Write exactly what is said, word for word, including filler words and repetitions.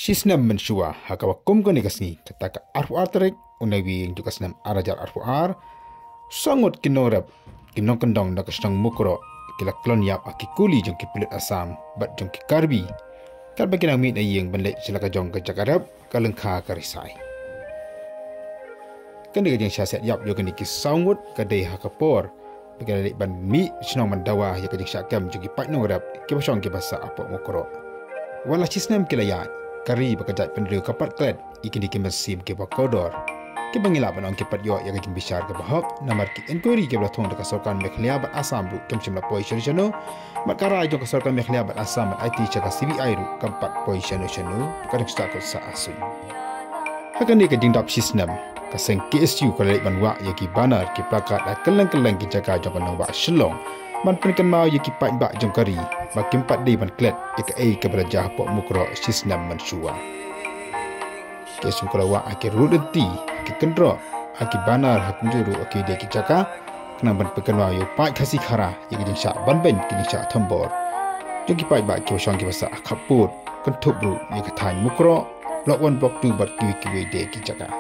Shi snem mynshuwa ha kaba kum kane ka sngi, kata ka arphew ar tarik u Naiwieng jong ka snem ar hajar arphew ar, saw ngut ki nongrep, ki nongkyndong na ka shnong Mukroh ki la klon ïap ha ki kuli jong ki pulit Assam bad jong ki Karbi, katba ki nang mih na ïing ban leit sha la ka jong ka jaka rep ka lyngkha ka Risai. Kane ka jingshah siat ïap jong kine ki saw ngut ka dei ha ka por ba ki la leit ban mih shnong ban dawa ïa ka jingshah kem jong ki paid nongrep kiba shong kiba sah hapoh Mukroh. Wat la shi snem ki la ïaid, ka ri bad ka jaitbynriew ka pat klet ïa kine ki mynsiem kiba kordor, kiba ngi lah ban ong ki pat ïoh ïa ka jingbishar kaba hok namar ki inquiry kiba la thung da ka sorkar Meghalaya bad Assam ruh kim shym la poi shano shano. Bad ka rai jong ka sorkar Meghalaya bad Assam ban aiti sha ka C B I ruh kam pat poi shano shano, ka dang sah kut sah suiñ. Ha kane ka jingdap shi snem, ka seng K S U ka la leit ban wah ïa ki banner, ki placard ha kylleng kylleng ki jaka jong ka nongbah Shillong ban pynkynmaw ïa ki paidbah jong ka ri ba kim pat dei ban klet ïa kaei kaba la jia hapoh Mukroh shi snem mynshuwa. Ki shu ka la wah ha ki rud lynti, ha ki kynroh, ha ki banner, ha kumjuh ruh ha ki dei ki jaka, khnang ban pynkynmaw ïa u paid Khasi Khara ïa ki jingshah ban beiñ, ki jingshah thombor jong ki paidbah kiba shong kiba sah ha khappud, kynthup ruh ïa ka thaiñ Mukroh, Block One, Block Two bad kiwei kiwei de ki jaka.